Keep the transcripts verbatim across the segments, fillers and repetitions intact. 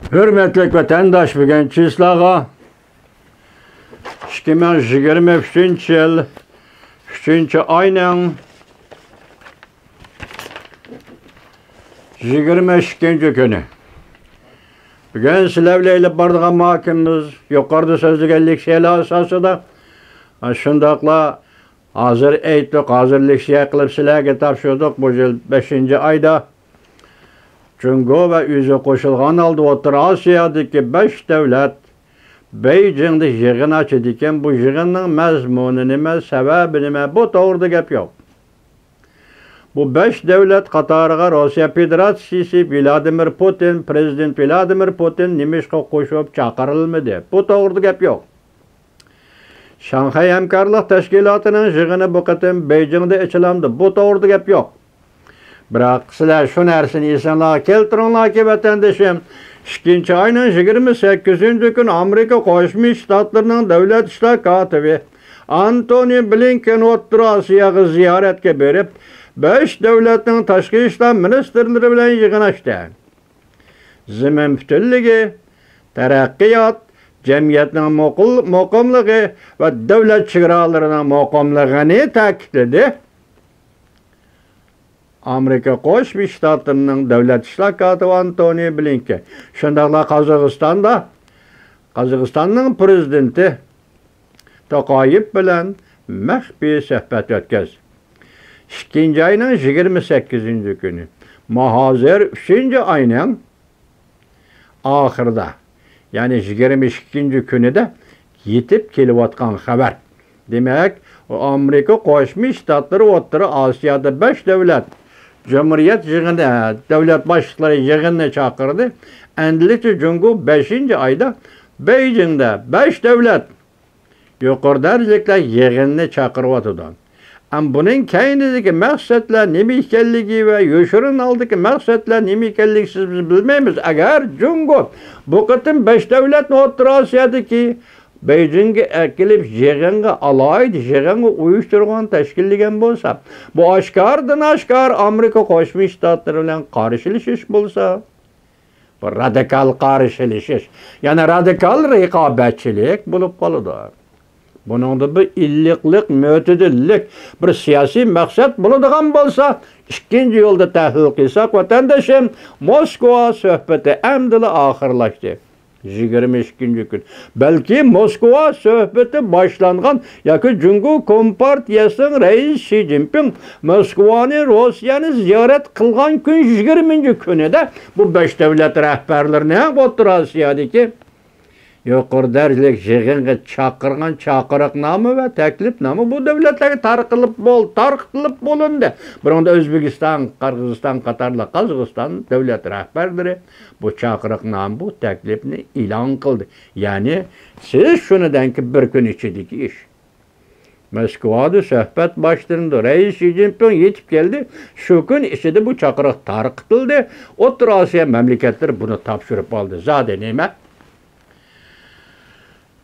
ھۆرمەتلىك ۋەتەنداش، بۈگۈن چىسلاغا ئىككى مىڭ يىگىرمە ئۈچىنچى يىل ئۈچىنچى ئاينىڭ يىگىرمە ئىككىنچى كۈنى. بۈگۈن سىلەر بىلەن ئېلىپ بارىدىغان مۇھاكىمىمىز يۇقىرىدا سۆزلىگەن لېكسىيەلەر ئاساسىدا، شۇنداقلا ھازىر ئېيتتۇق، ھازىر لېكسىيە قىلىپ سىلەرگە تاپشۇردۇق. بۇ يىل بەشىنچى ئايدا جۇڭگو ۋە ئۆزى قوشۇلغان ھالدا ئوتتۇرا ئاسىيادىكى بەش دۆلەت بېيجىڭدا يىغىن ئاچىدىكەن. بۇ يىغىننىڭ مەزمۇنى نېمە، سەۋەبى نېمە، بۇ توغرىدا گەپ يوق. بۇ بەش دۆلەت قاتارىغا روسىيە فېدېراتسىيىسى ۋىلادىمىر پۇتىن، پىرېزىدېنت ۋىلادىمىر پۇتىن نېمىشقا قوشۇلۇپ چاقىرىلمىدى؟ بۇ توغرىدا گەپ يوق. شاڭخەي ھەمكارلىق تەشكىلاتىنىڭ يىغىنى بۇ قېتىم بېيجىڭدا ئېچىلامدۇ؟ بۇ توغرىدا گەپ يوق. بىراق، سىلەر شۇ نەرسىنى ئېسىڭلارغا كەلتۈرۈڭلاركى، ۋەتەندىشىم، ئىككىنچى ئاينىڭ يىگىرمە سەككىزىنچى كۈنى ئامېرىكا قوشما شتاتلىرىنىڭ دۆلەت ئىشلار كاتىپى ئانتونى بلىنكېن ئوتتۇرا ئاسىياغا زىيارەتكە بېرىپ، بەش دۆلەتنىڭ تاشقى ئىشلار مىنىستىرلىرى بىلەن يىغىن ئاچتى. زېمىن پۈتۈنلۈكى، تەرەققىيات، جەمئىيەتنىڭ مۇقىل-، مۇقىملىقى ۋە دۆلەت چېگرالىرىنىڭ مۇقىملىقىنى تەكىتلىدى. ئامېرىكا قوشما شتاتلىرىنىڭ دۆلەت ئىشلار كاتىپى ئانتونى بلىنكېن، شۇنداقلا قازاقىستاندا، قازاقىستاننىڭ پىرېزىدېنتى توقايېف بىلەن مەخپىي سۆھبەت ئۆتكەزدى. ئىككىنچى ئاينىڭ يىگىرمە سەككىزىنچى كۈنى، ما ھازىر ئۈچىنچى ئاينىڭ ئاخىرىدا، يەنى يىگىرمە ئىككىنچى كۈنىدە يېتىپ كېلىۋاتقان خەۋەر. دېمەك، ئامېرىكا قوشما شتاتلىرى ئوتتۇرا ئاسىيادا بەش دۆلەت جۇمھۇرىيەت يىغىنى، دۆلەت باشلىقلىرى يىغىنىنى چاقىردى. ئەمدىلىكتە جۇڭگو بەشىنچى ئايدا بېيجىڭدا بەش دۆلەت يۇقىرى دەرىجىلىكلەر يىغىنىنى چاقىرىۋاتىدۇ. ئەمما بۇنىڭ كەينىدىكى مەقسەتلەر نېمە ئىكەنلىكى ۋە يوشۇرۇن ھالدىكى مەقسەتلەر نېمە ئىكەنلىكى سىز، بىز بىلمەيمىز. ئەگەر جۇڭگو بۇ قېتىم بەش دۆلەتنى ئوتتۇرا ئاسىيادىكى بېيجىڭغا ئەكېلىپ يىغىنغا، ئالاھىدە يىغىنغا ئۇيۇشتۇرغان، تەشكىللىگەن بولسا، بۇ ئاشكارىدىن ئاشكارا ئامېرىكا قوشما شتاتلىرى بىلەن قارشىلىشىش بولسا، بۇ رادىكال قارشىلىشىش، يەنى رادىكال رىقابەتچىلىك بولۇپ قالىدۇ. بۇنىڭدا بىر ئىللىقلىق، مۆتىدىللىك، بىر سىياسىي مەقسەت بولىدىغان بولسا، ئىككىنچى يولدا تەھلىل قىلساق، ۋەتەندىشىم، موسكۋا سۆھبىتى ئەمدىلا ئاخىرلاشتى. يىگىرمە ئىككىنچى كۈن. بەلكى موسكۋا سۆھبىتى باشلانغان ياكى جۇڭگو كومپارتىيەسىنىڭ رەئىسى شى جىنپىڭ موسكۋانى، روسىيەنى زىيارەت قىلغان كۈن، يىگىرمىنچى كۈنىدە بۇ بەش دۆلەت رەھبەرلىرىنى ئوتتۇرا ئاسىيادىكى يۇقىرى دەرىجىلىك يىغىنغا چاقىرغان چاقىرىقنامە ۋە تەكلىپنامە بۇ دۆلەتلەرگە تارقىلىپ بول-، تارقىتىلىپ بولۇندى. بۇنىڭدا ئۆزبېكىستان، قىرغىزىستان قاتارلىق قازاقىستان دۆلەت رەھبەرلىرى بۇ چاقىرىقنامە، بۇ تەكلىپنى ئېلان قىلدى. يەنى، سىز شۇنى دەڭكى، بىر كۈن ئىچىدىكى ئىش. موسكۋادا سۆھبەت باشلىنىدۇ. رەئىس شى جىنپىڭ يېتىپ كەلدى. شۇ كۈن ئىچىدە بۇ چاقىرىق تارقىتىلدى. ئوتتۇرا ئاسىيا مەملىكەتلىرى بۇنى تاپشۇرۇپ ئالدى. زادى نېمە؟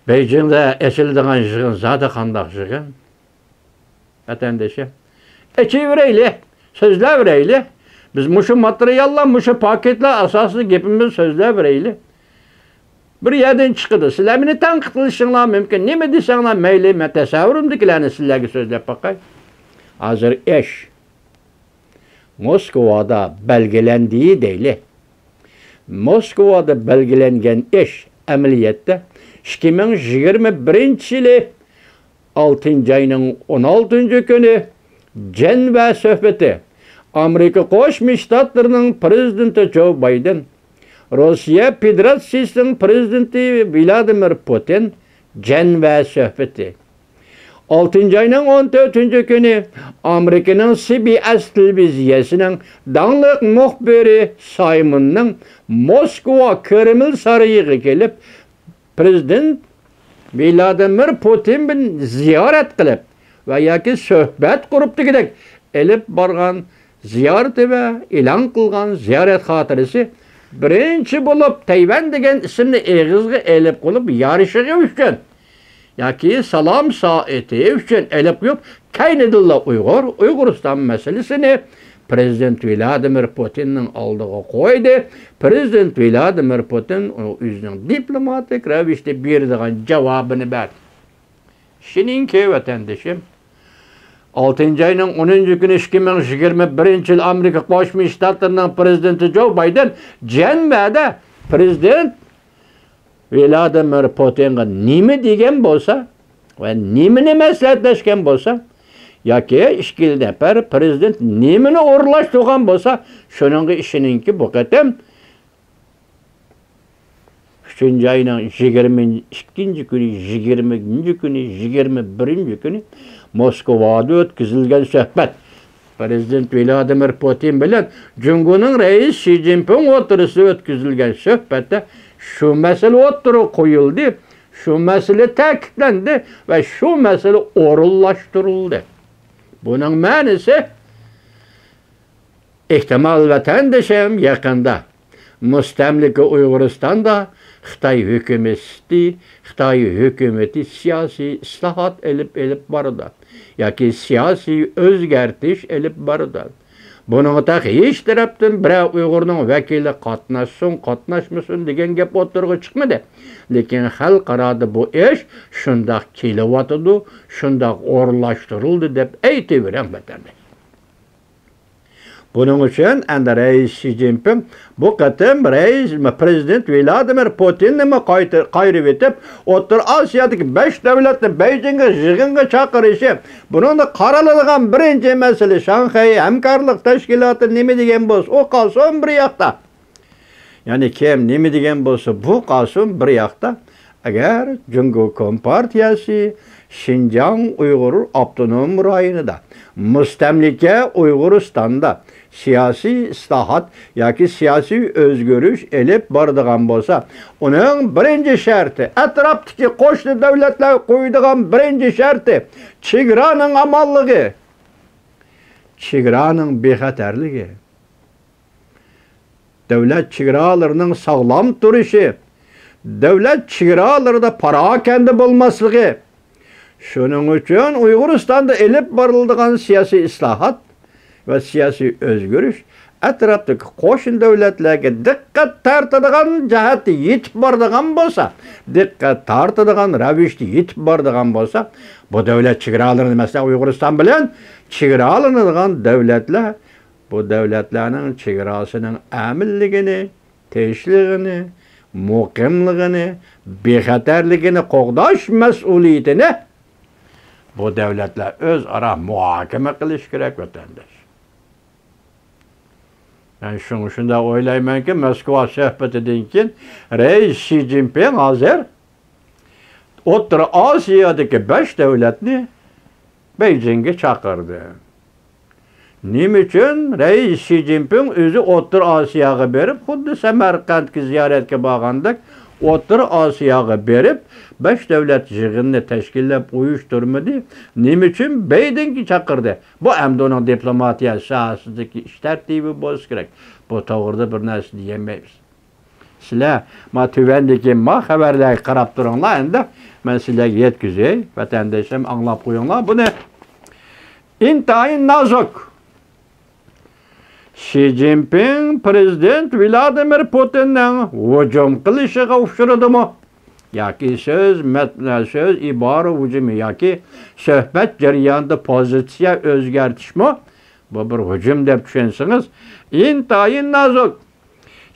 بېيجىڭدا ئېچىلىدىغان يىغىن زادى قانداق يىغىن؟ ۋەتەندىشىم، ئېچىۋېرەيلى، سۆزلەۋېرەيلى. بىز مۇشۇ ماتېرىياللار، مۇشۇ پاكىتلار ئاساسىدا گېپىمىزنى سۆزلەۋېرەيلى. بىر يەردىن چىقىدۇ. سىلەر مېنى تەنقىد قىلىشىڭلار مۇمكىن. نېمە دېسەڭلار مەيلى، مەن تەسەۋۋۇرۇمدىكىلەرنى سىلەرگە سۆزلەپ باقاي. ھازىر ئىش موسكۋادا بەلگىلەندى دەيلى. موسكۋادا بەلگىلەنگەن ئىش ئەمەلىيەتتە ئىككى مىڭ يىگىرمە بىرىنچى يىلى ئالتىنچى ئاينىڭ ئون ئالتىنچى كۈنى جەنۋە سۆھبىتى، ئامېرىكا قوشما شتاتلىرىنىڭ پىرېزىدېنتى جو بايدېن، روسىيە فېدېراتسىيىسىنىڭ پىرېزىدېنتى ۋلادىمىر پۇتىن، جەنۋە سۆھبىتى. ئالتىنچى ئاينىڭ ئون تۆتىنچى كۈنى ئامېرىكىنىڭ سى بى ئېس تېلېۋىزىيەسىنىڭ داڭلىق مۇخبىرى سايموننىڭ موسكۋا كرېمل سارىيىغا كېلىپ، پىرېزىدېنت ۋلادىمىر پۇتىن بىلەن زىيارەت قىلىپ ۋە ياكى سۆھبەت قۇرۇپ دېگۈدەك ئېلىپ بارغان زىيارىتى ۋە ئېلان قىلغان زىيارەت خاتىرىسى بىرىنچى بولۇپ تەيۋەن دېگەن ئىسىمنى ئېغىزغا ئېلىپ قولۇپ يارىشىغى ئۈچۈن ياكى سالام سائىتى ئۈچۈن ئېلىپ قويۇپ، كەينىدىنلا ئۇيغۇر، ئۇيغۇرىستان مەسىلىسىنى پىرېزىدېنت ۋلادىمىر پۇتىننىڭ ئالدىغا قويدى. پىرېزىدېنت ۋلادىمىر پۇتىن ئۇ ئۆزىنىڭ دىپلوماتىك رەۋىشتە بېرىدىغان جاۋابىنى بەردى. شۇنىڭكى ۋەتەندىشىم، ئالتىنچى ئاينىڭ ئونىنچى كۈنى ئىككى مىڭ يىگىرمە بىرىنچى يىل ئامېرىكا قوشما شتاتلىرىنىڭ پىرېزىدېنتى جو بايدېن جەنۋەدە پىرېزىدېنت ۋلادىمىر پۇتىنغا نېمە دېگەن بولسا ۋە نېمىنى مەسلىھەتلەشكەن بولسا، ياكى ئىككىلا نەپەر پىرېزىدېنت نېمىنى ئورۇنلاشتۇرغان بولسا، شۇنىڭغا ئىشىنىڭكى، بۇ قېتىم ئۈچىنچى ئاينىڭ يىگىرمە ئىككىنچى كۈنى، يىگىرمىنچى كۈنى، يىگىرمە بىرىنچى كۈنى موسكۋادا ئۆتكۈزۈلگەن سۆھبەت، پىرېزىدېنت ۋلادىمىر پۇتىن بىلەن جۇڭگونىڭ رەئىسى شى جىنپىڭ ئوتتۇرىسىدا ئۆتكۈزۈلگەن سۆھبەتتە شۇ مەسىلە ئوتتۇرىغا قويۇلدى، شۇ مەسىلە تەكىتلەندى ۋە شۇ مەسىلە ئورۇنلاشتۇرۇلدى. بۇنىڭ مەنىسى، ئېھتىمال ۋەتەندىشىم يېقىندا مۇستەملىكە ئۇيغۇرىستاندا خىتاي ھۆكۈمىتى، خىتاي ھۆكۈمىتى سىياسىي ئىسلاھات ئېلىپ، ئېلىپ بارىدۇ ياكى سىياسىي ئۆزگەرتىش ئېلىپ بارىدۇ. بۇنىڭغا تېخى ھېچ تەرەپتىن بىرەر ئۇيغۇرنىڭ ۋەكىلى قاتناشسۇن، قاتناشمىسۇن دېگەن گەپ ئوتتۇرىغا چىقمىدى. لېكىن خەلقئارادا بۇ ئىش شۇنداق كېلىۋاتىدۇ، شۇنداق ئورۇنلاشتۇرۇلدى دەپ ئېيتىۋېرىڭ ۋەتەندىن. بۇنىڭ ئۈچۈن ئەمدى رەئىس شى جىنپىڭ بۇ قېتىم رەئىس، پىرېزىدېنت ۋلادىمىر پۇتىننىمۇ قايتا-، قايرىۋېتىپ، ئوتتۇرا ئاسىيادىكى بەش دۆلەتنى بېيجىڭغا يىغىنغا چاقىرىشى، بۇنىڭدا قارىلىدىغان بىرىنچى مەسىلە شاڭخەي ھەمكارلىق تەشكىلاتى نېمە دېگەن بولسا، ئۇ قالسۇن بىر ياقتا. يەنى كىم نېمە دېگەن بولسا، بۇ قالسۇن بىر ياقتا. ئەگەر جۇڭگو كومپارتىيەسى شىنجاڭ ئۇيغۇر ئاپتونوم رايونىدا، مۇستەملىكە ئۇيغۇرىستاندا سىياسىي ئىسلاھات ياكى سىياسىي ئۆزگىرىش ئېلىپ بارىدىغان بولسا، ئۇنىڭ بىرىنچى شەرتى، ئەتراپتىكى قوشنا دۆلەتلەرگە قويىدىغان بىرىنچى شەرتى، چېگرانىڭ ئامانلىقى، چېگرانىڭ بىخەتەرلىكى. دۆلەت چېگرالىرىنىڭ ساغلام تۇرۇشى، دۆلەت چېگرالىرىدا پاراكەندە بولماسلىقى، شۇنىڭ ئۈچۈن ئۇيغۇرىستاندا ئېلىپ بارىلىدىغان سىياسىي ئىسلاھات ۋە سىياسىي ئۆزگىرىش ئەتراپتىكى قوشنا دۆلەتلەرگە دىققەت تارتىدىغان جەھەتتە يېتىپ بارىدىغان بولسا، دىققەت تارتىدىغان رەۋىشتە يېتىپ بارىدىغان بولسا، بۇ دۆلەت چېگرالىرىنى، مەسىلەن، ئۇيغۇرىستان بىلەن چېگرالىنىدىغان دۆلەتلەر بۇ دۆلەتلەرنىڭ چېگراسىنىڭ ئەمىنلىكىنى، تىنچلىقىنى، مۇقىملىقىنى، بىخەتەرلىكىنى قوغداش مەسئۇلىيىتىنى بۇ دۆلەتلەر ئۆزئارا مۇھاكىمە قىلىشى كېرەك، ۋەتەنداش. مەن شۇڭا شۇنداق ئويلايمەنكى، موسكۋا سۆھبىتىدىن كېيىن رەئىس شى جىنپىڭ ھازىر ئوتتۇرا ئاسىيادىكى بەش دۆلەتنى بېيجىڭگە چاقىردى. نېمە ئۈچۈن رەئىس شى جىنپىڭ ئۆزى ئوتتۇرا ئاسىياغا بېرىپ، خۇددى سەمەرقەنتكە زىيارەتكە بارغاندەك ئوتتۇرا ئاسىياغا بېرىپ، بەش دۆلەت يىغىنىنى تەشكىللەپ ئۇيۇشتۇرمىدى؟ نېمە ئۈچۈن بېيجىڭگە چاقىردى؟ بۇ ئەمدى ئۇنىڭ دىپلوماتىيە ساھەسىدىكى ئىش تەرتىپى بولسا كېرەك. بۇ توغرىدا بىر نەرسە دېيەلمەيمىز. سىلەر ما تۆۋەندىكى ما خەۋەرلەرگە قاراپ تۇرۇڭلار ئەمدى. مەن سىلەرگە يەتكۈزەي، ۋەتەنداشلىرىم، ئاڭلاپ قويۇڭلار بۇنى. ئىنتايىن نازۇك. شى جىنپىڭ پىرېزىدېنت ۋلادىمىر پۇتىننىڭ ھۇجۇم قىلىشىغا ئۇچرىدىمۇ؟ ياكى سۆز، مەت-، سۆز، ئىبارە ھۇجۇمى ياكى سۆھبەت جەريانىدا پوزىتسىيە ئۆزگەرتىشمۇ؟ بۇ بىر ھۇجۇم دەپ چۈشەنسىڭىز، ئىنتايىن نازۇك.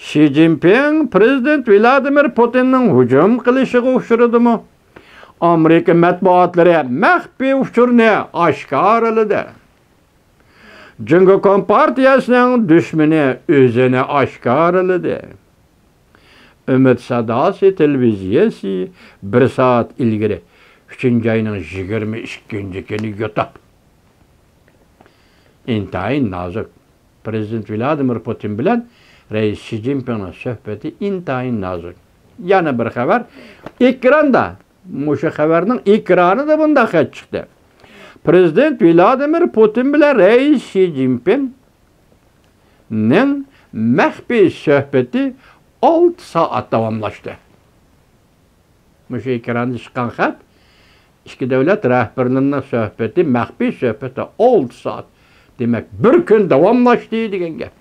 شى جىنپىڭ پىرېزىدېنت ۋلادىمىر پۇتىننىڭ ھۇجۇم قىلىشىغا ئۇچرىدىمۇ؟ ئامېرىكا مەتبۇئاتلىرى مەخپىي ئۇچۇرنى ئاشكارىلىدى. جۇڭگو كومپارتىيەسىنىڭ دۈشمىنى ئۆزىنى ئاشكارىلىدى. ئۈمىد ساداسى تېلېۋىزىيەسى بىر سائەت ئىلگىرى، ئۈچىنچى ئاينىڭ يىگىرمە ئىككىنچى كۈنى يۇتۇپ، ئىنتايىن نازۇك. پىرېزىدېنت ۋلادىمىر پۇتىن بىلەن رەئىس شى جىنپىڭنىڭ سۆھبىتى ئىنتايىن نازۇك. يەنە بىر خەۋەر ئېكراندا، مۇشۇ خەۋەرنىڭ ئېكرانىدا بۇنداق خەت چىقتى. پىرېزىدېنت ۋلادىمىر پۇتىن بىلەن رەئىس شى جىنپىڭنىڭ مەخپىي سۆھبىتى ئالتە سائەت داۋاملاشتى. مۇشۇ ئېكراندا چىققان خەت، ئىككى دۆلەت رەھبەرلىرىنىڭ سۆھبىتى، مەخپىي سۆھبىتى ئالتە سائەت. دېمەك، بىر كۈن داۋاملاشتى دېگەن گەپ.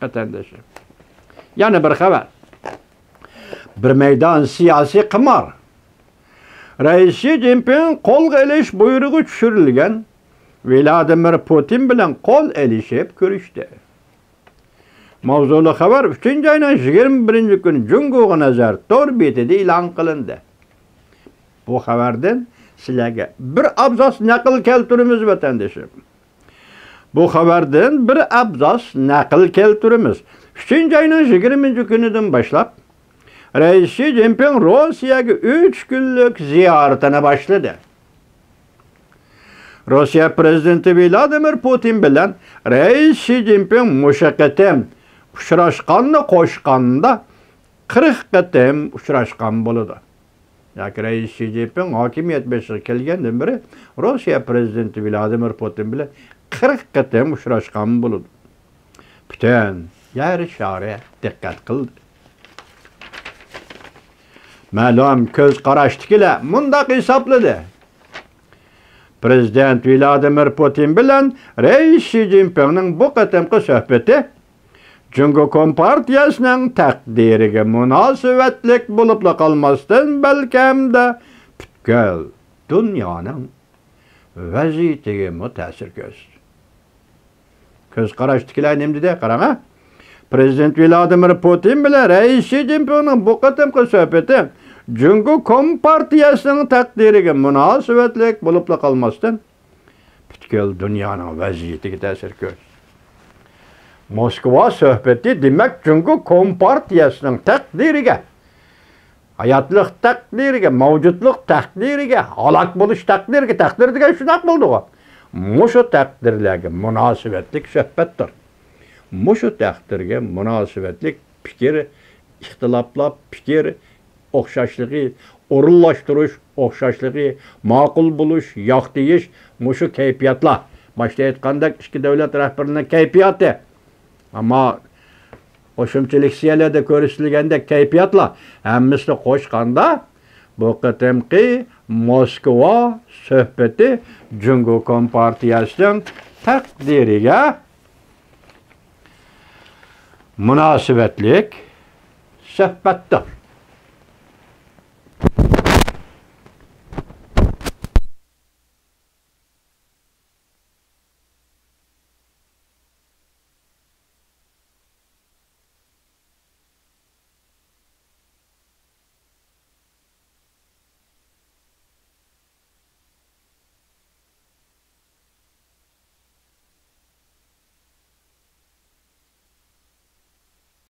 ۋەتەندىشىم. يەنە بىر خەۋەر. بىر مەيدان سىياسىي قىمار. رەئىس شى جىنپىڭ قولغا ئېلىش بۇيرۇقى چۈشۈرۈلگەن ۋلادىمىر پۇتىن بىلەن قول ئېلىشىپ كۆرۈشتى. ماۋزۇلۇق خەۋەر ئۈچىنچى ئاينىڭ يىگىرمە بىرىنچى كۈنى جۇڭگوغا نەزەر تور بېتىدە ئېلان قىلىندى. بۇ خەۋەردىن سىلەرگە بىر ئابزاس نەقىل كەلتۈرىمىز، ۋەتەندىشىم. بۇ خەۋەردىن بىر ئابزاس نەقىل كەلتۈرىمىز. ئۈچىنچى ئاينىڭ يىگىرمىنچى كۈنىدىن باشلاپ، رەئىس شى جىنپىڭ روسىيەگە ئۈچ كۈنلۈك زىيارىتىنى باشلىدى. روسىيە پىرېزىدېنتى ۋلادىمىر پۇتىن بىلەن رەئىس شى جىنپىڭ مۇشۇ قېتىم ئۇچراشقاننى قوشقاندا، قىرىق قېتىم ئۇچراشقان بولىدۇ. ياكى رەئىس شى جىنپىڭ ھاكىمىيەت بېشىغا كەلگەندىن بېرى روسىيە پىرېزىدېنتى ۋلادىمىر پۇتىن بىلەن قىرىق قېتىم ئۇچراشقان بولىدۇ. پۈتۈن يەر شارى دىققەت قىلدى. مەلۇم كۆز قاراشتىكىلەر مۇنداق ھېسابلىدى: پىرېزىدېنت ۋلادىمىر پۇتىن بىلەن رەئىس شى جىنپىڭنىڭ بۇ قېتىمقى سۆھبىتى جۇڭگو كومپارتىيەسىنىڭ تەقدىرىگە مۇناسىۋەتلىك بولۇپلا قالماستىن، بەلكەمدە پۈتكۈل دۇنيانىڭ ۋەزىيىتىگىمۇ تەسىر كۆرسىتىدۇ. كۆز قاراشتىكىلەر نېمە دېدى؟ قاراڭا. پىرېزىدېنت ۋلادىمىر پۇتىن بىلەن رەئىس شى جىنپىڭنىڭ بۇ قېتىمقى سۆھبىتى جۇڭگو كومپارتىيەسىنىڭ تەقدىرىگە مۇناسىۋەتلىك بولۇپلا قالماستىن، پۈتكۈل دۇنيانىڭ ۋەزىيىتىگە تەسىر كۆرسىتىدۇ. موسكۋا سۆھبىتى، دېمەك، جۇڭگو كومپارتىيەسىنىڭ تەقدىرىگە، ھاياتلىق تەقدىرىگە، مەۋجۇتلۇق تەقدىرىگە، ھالاك بولۇش تەقدىرىگە، تەقدىر دېگەن شۇنداق بولدىغۇ. مۇشۇ تەقدىرلەرگە مۇناسىۋەتلىك سۆھبەتتۇر. مۇشۇ تەقدىرگە مۇناسىۋەتلىك پىكىر ئىختىلاپلاپ، پىكىر ئوخشاشلىقى، ئورۇنلاشتۇرۇش ئوخشاشلىقى، ماقۇل بولۇش، ياق دېيىش، مۇشۇ كەيپىياتلار. باشتا ئېيتقاندەك، ئىككى دۆلەت رەھبىرىنىڭ كەيپىياتى. ئەمما قوشۇمچە لېكسىيەلەردە كۆرسىتىلگەندەك كەيپىياتلار ھەممىسىنى قوشقاندا، بۇ قېتىمقى موسكۋا سۆھبىتى جۇڭگو كومپارتىيەسىنىڭ تەقدىرىگە مۇناسىۋەتلىك سۆھبەتتۇر.